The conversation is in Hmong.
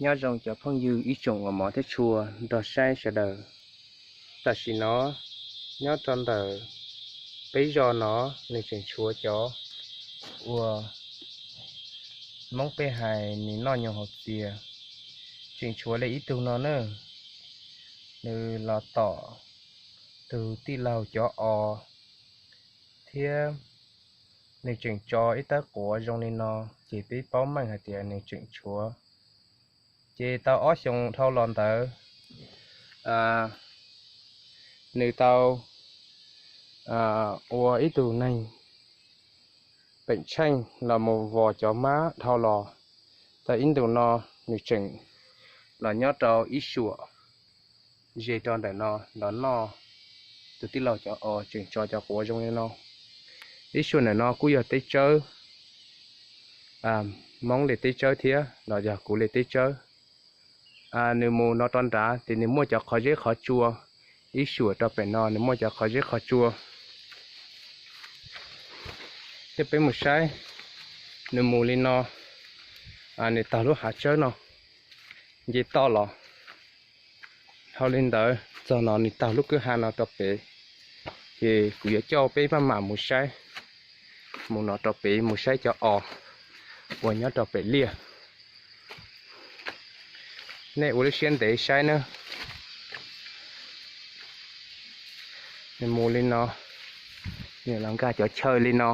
Nyob zoo cov phooj ywg ib tsoom uas hmov thiab tshua nrog saib sawv daws. Tam sim no nyob rau ntawm peb zos no nws tseem tshuav cov uas Hmoob peb hais nws noj nyoos haus txias, tseem tshuav li ib tug no na. Nws los tom tus tij laug cov os thiab nws tseem tso ib tab quav zoo li no, ces peb paub meej hais tias nws tseem tshuav. Ces tau ob xyoos dhau los ntawd, nws tau ua ib tug neeg peem tsheej los mus vos cov hmab dhau los. Tau ib ntus no nws tseem los nyob rau ib suam ze rau ntawm no los noj. Tus tij laug cov os tseem tso cov quav zoo li no. Ib suam ntawm no kuj yog teb tsawb, Hmoob li teb tsawb thiab los yog kuv li teb tsawb. Nws mus no rau nrad ces nws muaj cov qhov zeb qhov tsua, ib suam rau pem no nws muaj cov qhov zeb qhov tsua. Thiab peb mus saib, nws mus li no, nws taug lub hav tsawb no nce toj los. Dhau li ntawd txog no nws taug lub kwj ha no rau pem, ces kuv yuav coj peb maj mam mus saib, mus no rau pem mus saib cov os uas nyob rau pem liaj. Nej ua lub siab ntev saib nawb. Nws mus li no, nws los nkag cov chaw li no.